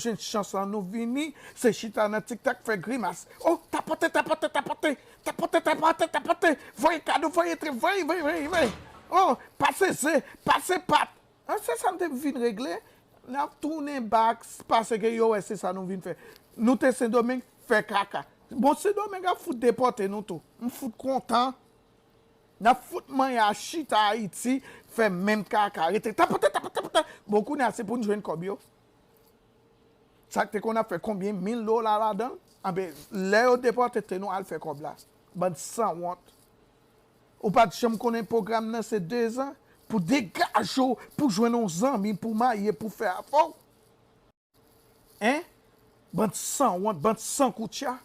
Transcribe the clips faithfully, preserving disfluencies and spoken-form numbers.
jwenn chans lan, nou vini, se chita nan TikTok, fè grimas. Oh, tapote, tapote, tapote, tapote, tapote, tapote, voye kado, voye tre, voye, voye, voye, voye. Oh, pase ze, pase pat. Ah, se sa m te vin regle. N ap tounen bak, paske yo wè se sa nou vin fè. Nou te Sendomeng, fè kaka. Bon, Sendomeng ap fout depòte nou tou. M fout kontan. N ap fout manya chita Ayiti, fè menm kaka. Rete tapote, tapote, tapote. Bon, kounye a, se pou n jwenn kòb yo. Sa k te konn ap fè konbyen mil dola ladan l? Anben, lè yo depòte, te nou al fè kòb la. Bann sanwont. Ou pa t janm konnen pwogram nan se dezan? Pou degaje w, pou jwenn yon zanmi, pou marye, pou fè afè w? Hein? Bann sanwont, bann sankoutya.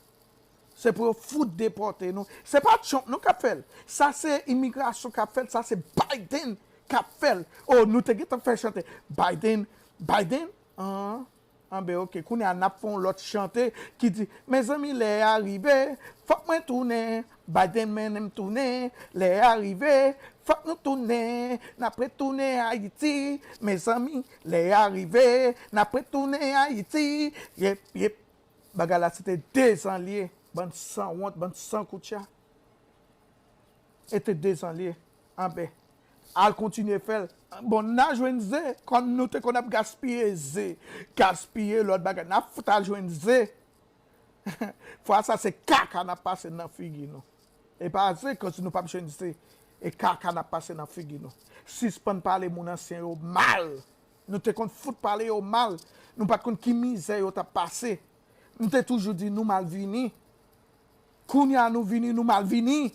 Se pou yo fout depòte nou. Se pa Trump non k ap fè l. Sa se imigrasyon k ap fè l. Sa se Biden k ap fè l. Oh, nou te gentan fè chante. Biden, Biden, an, anben, oke. Kounye a, n ap fè yon lòt chante ki di, mezanmi, lè a rive, fòk mwen tounen. Biden mennen m tounen, lè a rive, fòk nou tounen, n ap retounen Ayiti, mezanmi, lè a rive, n ap retounen Ayiti, yep, yep. Bagay la se te dezan li ye, bann sanwont, bann sankoutya. E te dezan li ye, anben, al kontinye fè l. Bon, n a jwenn ze, kòm nou te konn ap gaspiye ze, gaspiye lòt bagay, n ap fout al jwenn ze. Fwa sa, se kaka n ap pase nan figi nou. E pa ze, koz nou p ap jwenn ze. E kaka n ap pase nan figi nou. Sispann pale moun ansyen yo mal. Nou te konn fout pale yo mal. Nou pa t konn ki mizè yo t ap pase. M te toujou di nou mal vini. Kounye a nou vini, nou mal vini.